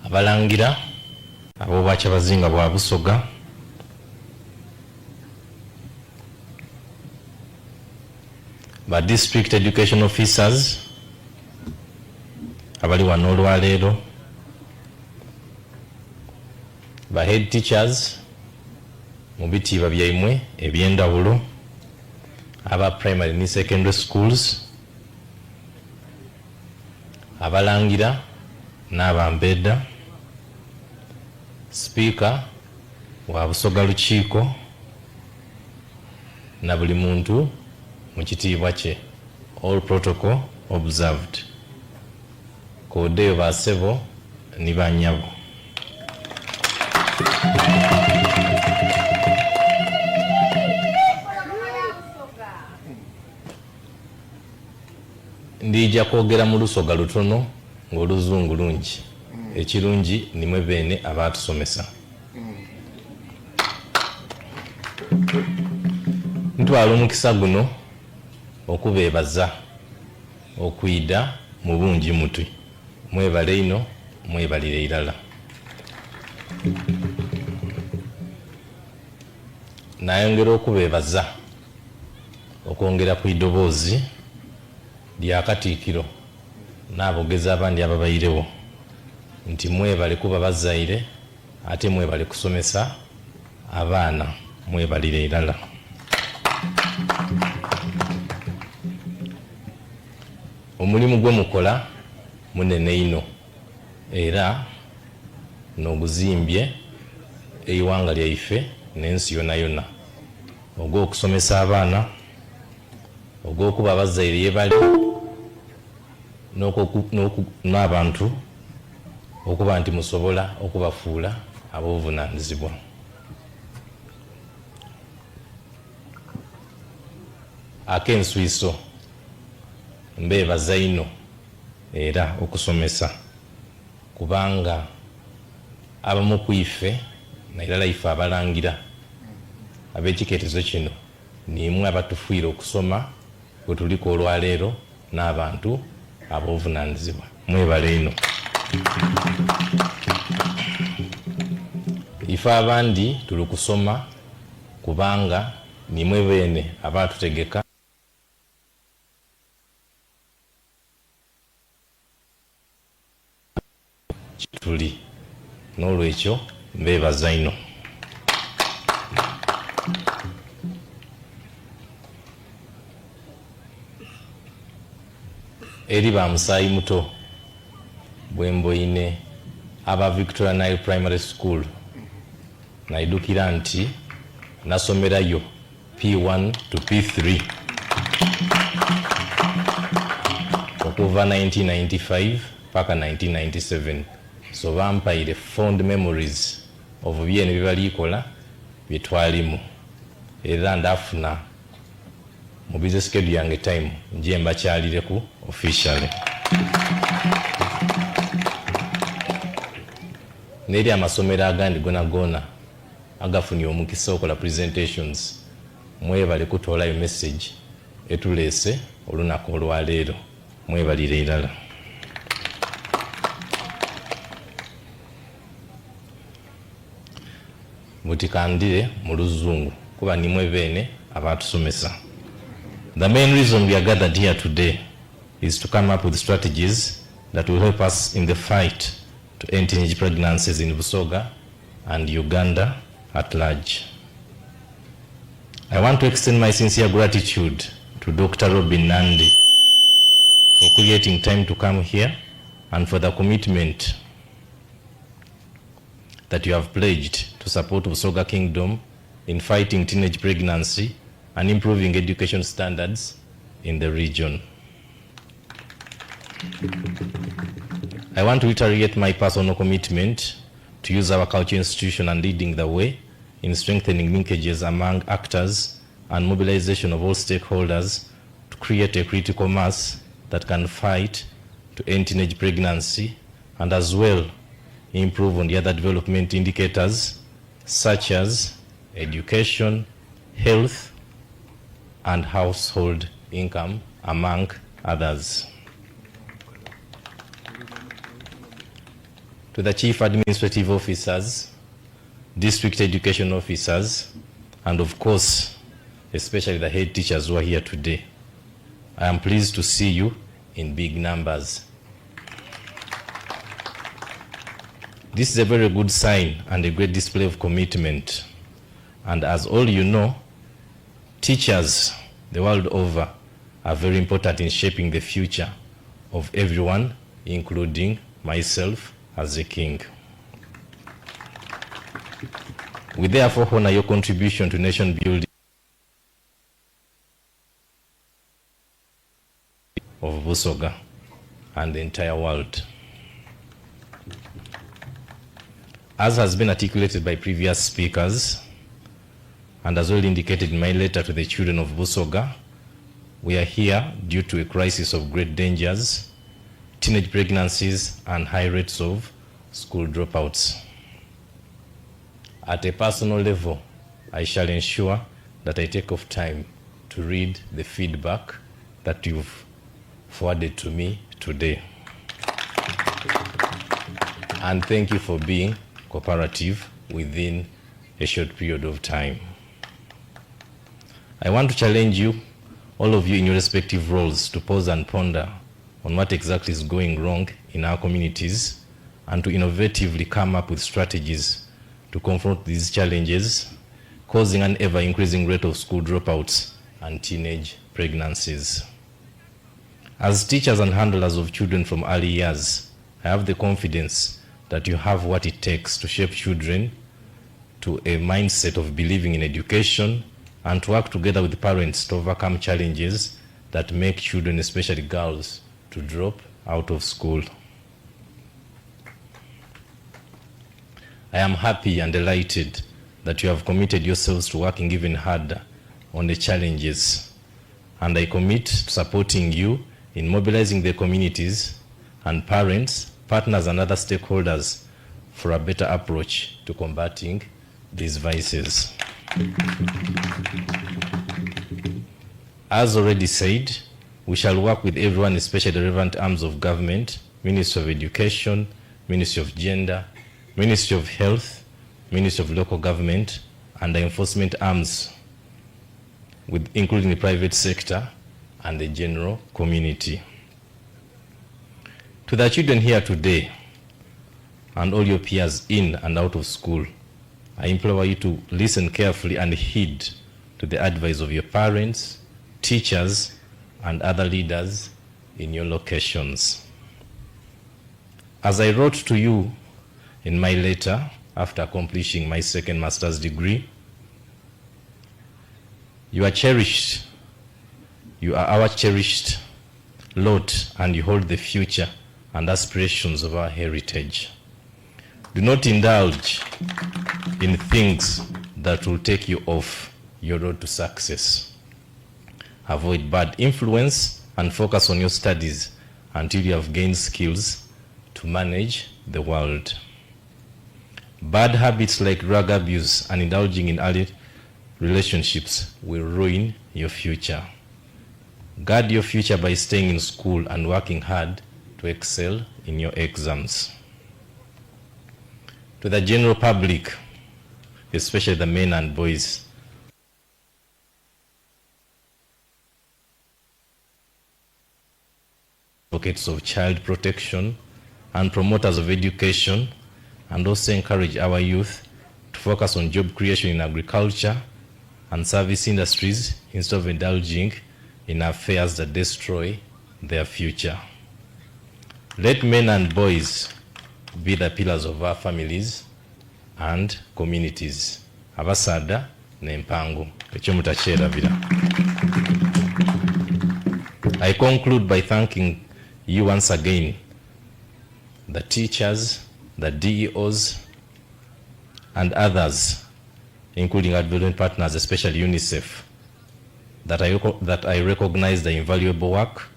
Abalangira ab'Obwakyabazinga bwa Busoga, ba District Education Officers abali wano olwaleero, ba Head Teachers mu bitiibwa byaimwe eby'endhawulo, aba Primary ni Secondary Schools, Abalangira n'Abambedha, Sipiika wa Busoga Lukiiko na buli muntu mu kitiibwa kye, All protocol observed. Koodheyo ba sebo ni ba nyabo. Ndija kwogera mu Lusoga lutono nga Oluzungu lungi. Ekirungi nimwe beene abaatusomesa. Ntwala omukisa guno okubeebaza okwidha mu bungi muti. Mwebale inho, mwebalire irala. Nayongera okubeebaza okwongera ku idoboozi lya Katiikiro n'abogezi abandi ababairegho nti mwebale kuba bazaire ate mwebale kusomesa abaana mwebalire irala. Omulimu gwemukola munene inho era n'oguzimbye eighanga lyaife n'ensi yonayona. Ogw'okusomesa abaana, ogw'okuba abazaire ye bali, n'abantu okuba nti musobola okubafuula ab'obuvunanizibwa. Ak'enswiso, mbeebaza inho era okusomesa kubanga abamu ku ife nairala ife Abalangira ab'ekiketezo kino niimwe abatufwire okusoma kwetuliku olwaleero n'abantu ab'obuvunanizibwa. Mwebale inho. Ife abandi tuli kusoma kubanga niimwe beene abaatutegeka. Tuli. N'olwekyo mbeebaza inho. Eri ba musaayi muto bwe mboine aba Victoria Nile Primary School naidhukira nti nasomerayo P1 to P3 okuva 1995 paka 1997 so bampaire fond memories of byene byebali kola byetwalimu era ndafuna mu busy schedule yange time nje mbakyalireku officially. Neri amasomero agandi gonagona agafunye omukisa okola presentations mwebale kutoolayo message etuleese olunaku olwaleero. Mwebalire irala. Buti kandhire mu Luzungu kuba nimwe beene abaatusomesa. The main reason we are gathered here today is to come up with strategies that will help us in the fight to end teenage pregnancies in Busoga and Uganda at large. I want to extend my sincere gratitude to Dr. Robin Nandi for creating time to come here and for the commitment that you have pledged to support Busoga Kingdom in fighting teenage pregnancy and improving education standards in the region. I want to reiterate my personal commitment to use our culture institution and leading the way in strengthening linkages among actors and mobilization of all stakeholders to create a critical mass that can fight to end teenage pregnancy and as well improve on the other development indicators such as education, health, and household income, among others. To the Chief Administrative Officers, District Education Officers, and of course, especially the head teachers who are here today, I am pleased to see you in big numbers. This is a very good sign and a great display of commitment. And as all you know, teachers the world over are very important in shaping the future of everyone, including myself as a king. We therefore honor your contribution to nation building of Busoga and the entire world. As has been articulated by previous speakers, and as well indicated in my letter to the children of Busoga, we are here due to a crisis of great dangers, teenage pregnancies, and high rates of school dropouts. At a personal level, I shall ensure that I take off time to read the feedback that you've forwarded to me today. And thank you for being cooperative within a short period of time. I want to challenge you, all of you in your respective roles, to pause and ponder on what exactly is going wrong in our communities and to innovatively come up with strategies to confront these challenges, causing an ever increasing rate of school dropouts and teenage pregnancies. As teachers and handlers of children from early years, I have the confidence that you have what it takes to shape children to a mindset of believing in education and to work together with parents to overcome challenges that make children, especially girls, to drop out of school. I am happy and delighted that you have committed yourselves to working even harder on the challenges, and I commit to supporting you in mobilizing the communities and parents, partners, and other stakeholders for a better approach to combating these vices. As already said, we shall work with everyone, especially the relevant arms of government, Ministry of Education, Ministry of Gender, Ministry of Health, Ministry of Local Government, and the enforcement arms, with, including the private sector and the general community. To the children here today, and all your peers in and out of school, I implore you to listen carefully and heed to the advice of your parents, teachers, and other leaders in your locations. As I wrote to you in my letter after accomplishing my second master's degree, you are cherished. You are our cherished lot, and you hold the future and aspirations of our heritage. Do not indulge in things that will take you off your road to success. Avoid bad influence and focus on your studies until you have gained skills to manage the world. Bad habits like drug abuse and indulging in early relationships will ruin your future. Guard your future by staying in school and working hard to excel in your exams. To the general public, especially the men and boys, advocates of child protection and promoters of education, and also encourage our youth to focus on job creation in agriculture and service industries instead of indulging in affairs that destroy their future. Let men and boys be the pillars of our families and communities. Abasaadha n'empango ekyo mutakyerabira. I conclude by thanking you once again, the teachers, the DEOs, and others, including our development partners, especially UNICEF, that I recognize the invaluable work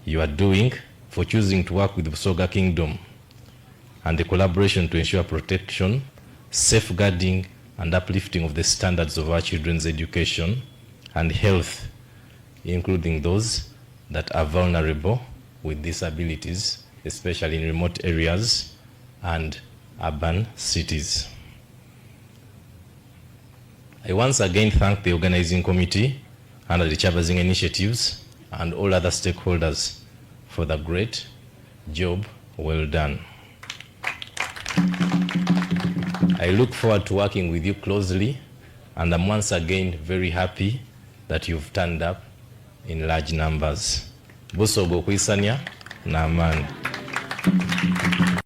you are doing for choosing to work with the Busoga Kingdom and the collaboration to ensure protection, safeguarding, and uplifting of the standards of our children's education and health, including those that are vulnerable with disabilities, especially in remote areas and urban cities. I once again thank the organizing committee under the Kyabazinga initiatives and all other stakeholders for the great job well done. I look forward to working with you closely and I'm once again very happy that you've turned up in large numbers. Busoga okwisania n'amaani.